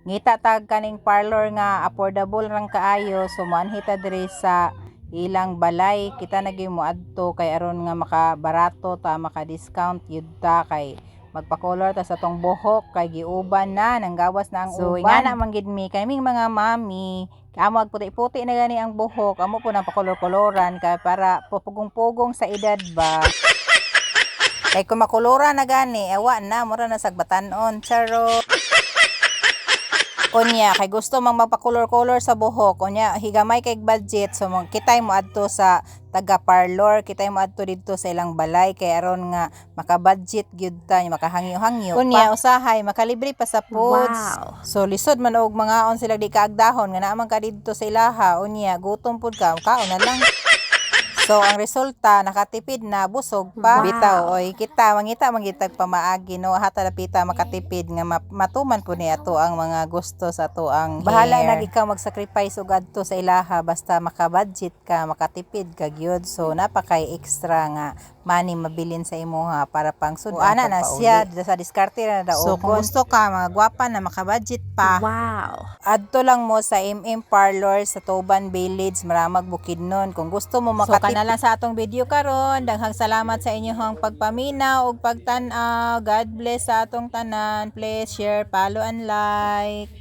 Ngita tag kaning parlor nga affordable rang kaayo, so moanhi ta diri sa ilang balay. Kita na gyud moadto kay aron nga makabarato ta, maka-discount gyud ta, kay magpa-color ta sa tong buhok kay giuban na, nanggawas na ang So, uban. Ingana man gid mi, kaming mga mami, amo ag puti-puti na gani ang buhok, amo po nang pakolor-koloran kay para pupugong-pugong sa edad ba. Kay kung makoloran na gani, awa na, mura na sagbatanon. Charot. Unya, kay gusto mang magpa-color-color sa buhok, unya, higamay kay budget, so kitay mo adto sa taga parlor, kitay mo adto didto sa ilang balay kay aron nga maka-budget gyud ta, makahangyo-hangyo. Unya, usahay makalibre pa sa foods. So lisod man og mangaon sila, di kaagdahon nga naa man ka didto sa ilaha, unya gutom pud ka, kaon na lang. So ang resulta, nakatipid na, busog pa. Bitaw oy, kita mangita mangitag pamaagi, no, hata dapita makatipid nga matuman po ni ato ang mga gusto sa ato ang Bahala hair. Na ikaw mag-sacrifice og adto sa ilaha, basta maka-budget ka, makatipid ka gyud. So napakay extra nga money mabilin sa imuha para pang sud ana na siya sa diskarte na daw. So kung gusto ka mga gwapa na maka-budget pa, adto lang mo sa MM Parlor sa Toban Village, Maramag, Bukidnon. Kung gusto mo makatipid. So kana lang sa atong video karon. Daghang salamat sa inyong pagpaminaw ug pagtan-aw. God bless sa atong tanan. Please share, follow and like.